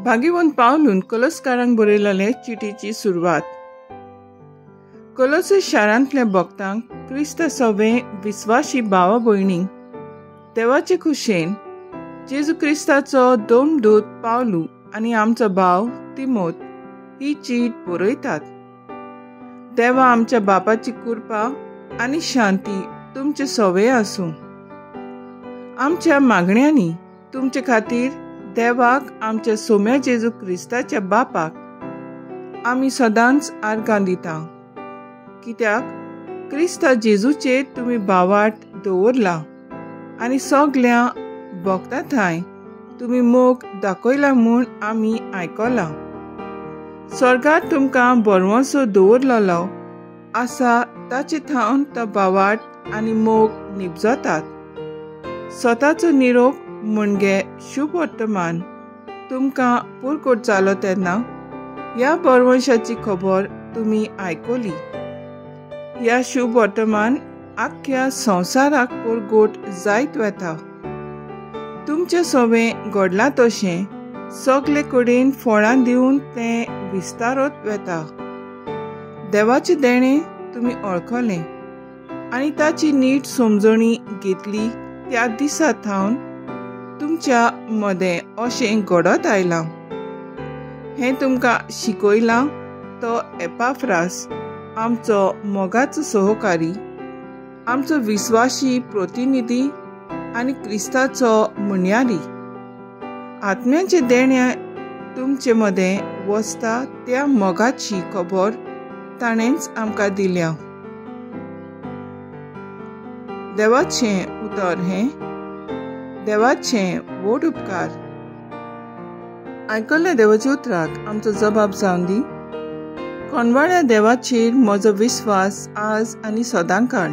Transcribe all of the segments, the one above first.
भागीवंत पावलून कोलोसकारांक बरयलेले चिटीची सुरवात. कोलोसे शारांतल्या भक्तांक, क्रिस्ता सवे विस्वाशी भावा भयणींक, देवाचे खुशेन जेजू क्रिस्ताचो दोमदूत पावलू आनी आमचो भाव तिमोत ही चीट बरयतात. देवा आमच्या बापाची कृपा आनी शांती तुमचे सवे आसूं. आमच्या मागण्यांनी तुमचे खातीर देवाक, आमच्या सोम्या जेजू क्रिस्ताच्या बापाक आमी सदांच आर्गां दिता, कित्याक क्रिस्ता जेजूचेर तुमी भावार्थ दवरला आनी सगल्या भक्तां थांय तुमी मोग दाखयला म्हूण आमी आयकलां. स्वर्गार तुमकां बरवंसो दवरलेलो आसा ताचे थावन तो भावार्थ आनी मोग निपजतात. स्वताचो निरोप म्हणजे शुभ वर्तमान तुमकां पुरकोट जालो तेन्ना ह्या बरवंशाची खबर तुमी आयकली. ह्या शुभ वर्तमान आख्ख्या संवसाराक पुरगोट जायत वता. तुमचें सवें घडलां तशें सगले कडेन फळां दिवन तें विस्तारत वता. देवाचें देणें तुमी वळखलें आनी ताची नीट समजणी घेतली त्या दिसा थावन तुमच्या मदें अशें घडत आयलां. हें तुमकां शिकयलां तो एपाफ्रास, आमचो मोगाचो सहकारी, आमचो विस्वाशी प्रतिनिधी आनी क्रिस्ताचो म्हणयारी. आत्म्याचें देणें तुमचे मदें वसता त्या मोगाची खबर ताणेंच आमकां दिल्या. देवाचें उतर हें देवाचें व्हड उपकार. आयकल्ल्या देवाच्या उतराक आमचो जबाब जावन दी. कोणवाळ्या देवाचेर म्हजो विस्वास आज आनी सदां काळ.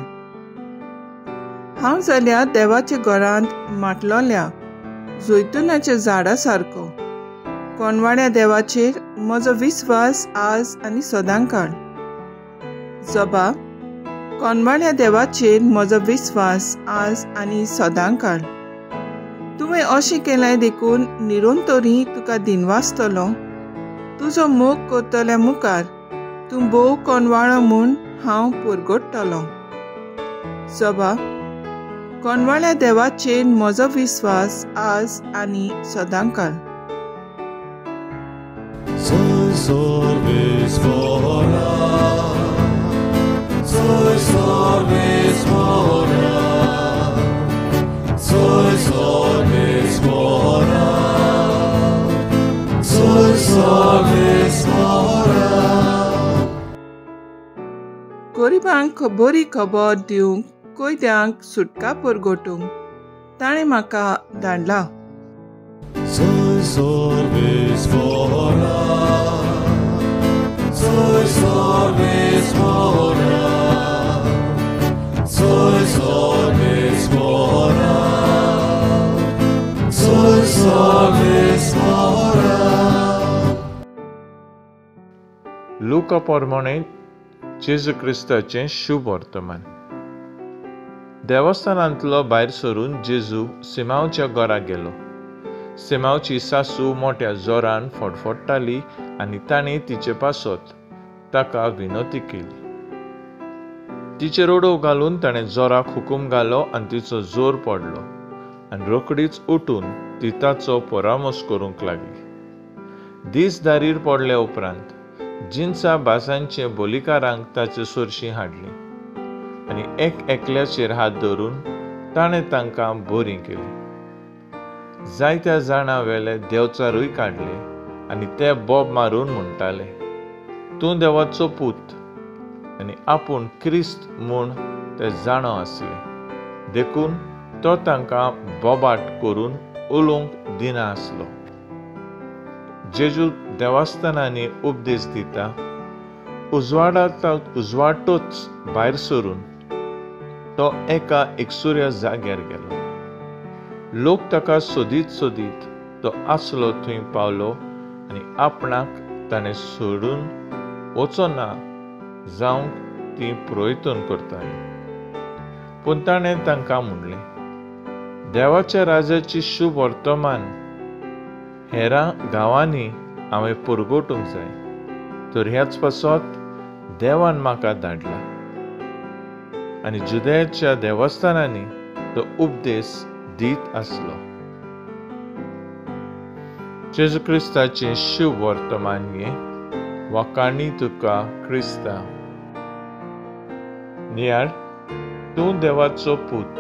हांव जाल्यार देवाच्या घरांत माटलोल्या जैतुनाच्या झाडा सारको. कोणवाळ्या देवाचेर म्हजो विस्वास आज आनी सदां काळ. जबाब: कोणवाळ्या देवाचेर म्हजो विस्वास आज आनी सदां काळ. तुवें अशें केलें देखून निरंतरी तुका दिनवासतलो. तुजो मोग करतल्या मुखार तूं भोव कोणवाळो म्हूण हांव पुरगोडटलो. जबाब: कोणवाळ्या देवाचेर म्हजो विस्वास आज आनी सदां काळ. गरिबांक बरी खबर दिवंक, कैद्यांक सुटका पुरगोटूंक ताणें म्हाका धाडला. लुका प्रमाणे जेजू क्रिस्ताचें शुभ वर्तमान. देवस्थानांतलो भायर सरून जेजू सिमांवच्या घरा गेलो. सिमांवची सासू मोठ्या जोरान फडफडटाली आनी ताणें तिचे पासत ताका विनवती केली. तिचेर रडोव घालून ताणें जोराक हुकूम घालो आनी तिचो जोर पडलो आनी रोखडीच उठून ती ताचो परामर्श करूंक लागली. दीस दारीर पडले उपरांत जिन्सा भासांचे बोलिकारांक ताचे सरशीं हाडली आनी एक एकल्याचेर हात धरून ताणें तांकां बरीं केली. जायत्या जाणां वेले देवचारूय काडले आनी ते बोब मारून म्हणटाले, तूं देवाचो पूत. आनी आपूण क्रिस्त म्हूण ते जाणो आसले, देखून तो तांकां बोबाट करून उलोवंक दिना आसलो. जेजू देवस्थानांनी उपदेश दिता उजवाडतोच भायर सरून तो एका एकसुऱ्या जाग्यार गेलो. लोक ताका सोदीत सोदीत तो आसलो थंय पावलो आनी आपणाक ताणें सोडून वचना जावंक ती प्रयत्न करताली. पूण ताणें तांकां म्हणलें, देवाच्या राजाची शुभ वर्तमान हेरां गांवांनी हांवें पुरगोटूंक जाय. तर ह्याच पासत देवान म्हाका धाडला. आनी जुदयाच्या देवस्थानांनी तो उपदेश दीत आसलो. जेजू क्रिस्ताचें शुभ वर्तमान हें. वाखाणी तुका क्रिस्ता. नियाळ, तूं देवाचो पूत.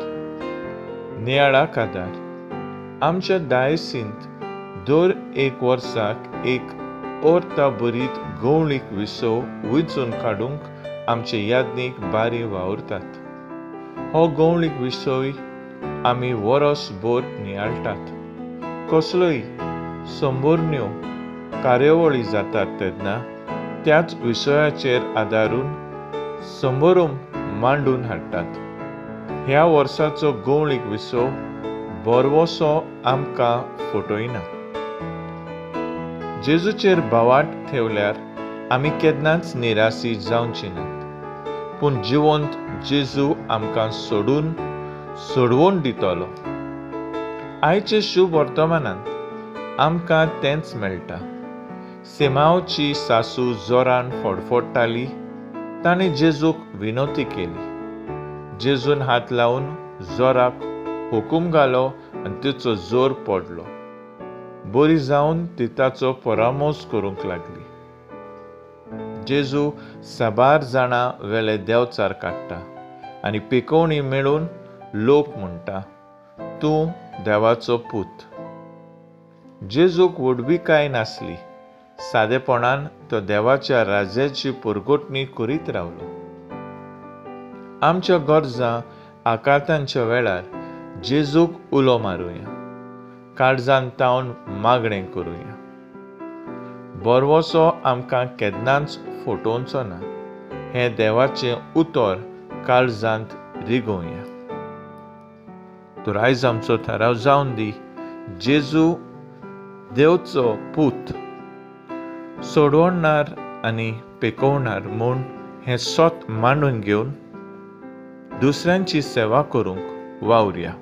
नियाळा कादार आमच्या दायसींत दर एक वर्साक एक अर्था बरीत गवळीक विसव विचून काडूंक आमचे यादनीक बारी वावुरतात. हो गवळीक विसोय आमी वरस भर नियाळटात. कसलोय संबोरण्यो कार्यावळी जातात तेन्ना त्याच विशयाचेर आदारून संबोरूम मांडून हाडटात. ह्या वर्साचो गवळीक विसव बरवसो आमकां फटयना. जेजूचेर भावाट ठेवल्यार आमी केन्नाच निराशी जावची नात. पूण जिवंत जेजू आमकां सोडून सोडवून दितलो. आयचे शुभ वर्तमानांत आमकां तेंच मेळटा. सिमांवची सासू जोरान फडफडटाली. ताणें जेजूक विनवती केली. जेजून हात लावन जोराक हुकूम घालो आनी तिचो जोर पडलो. बरी जावन ती ताचो परामोस करूंक लागली. जेजू साबार जाणां वेले देंवचार काडटा आनी पिकोवणी मेळून लोक म्हणटा, तूं देवाचो पूत. जेजूक व्हडविकाय नासली. सादेपणान तो देवाच्या राज्याची पुरगोटणी करीत रावलो. आमच्या गरजां आकांतांच्या वेळार जेजूक उलो मारुया. काळजान तावन मागणें करुया. बरवसो आमकां केन्नाच फटोवचो ना हें देवाचें उतर काळजांत रिगोवया. तर आयज आमचो थाराव जावन दी, जेजू देवचो पूत, सोडवणार आनी पेकोवणार म्हूण हें सत मांडून घेवन दुसऱ्यांची सेवा करूंक वावुरया.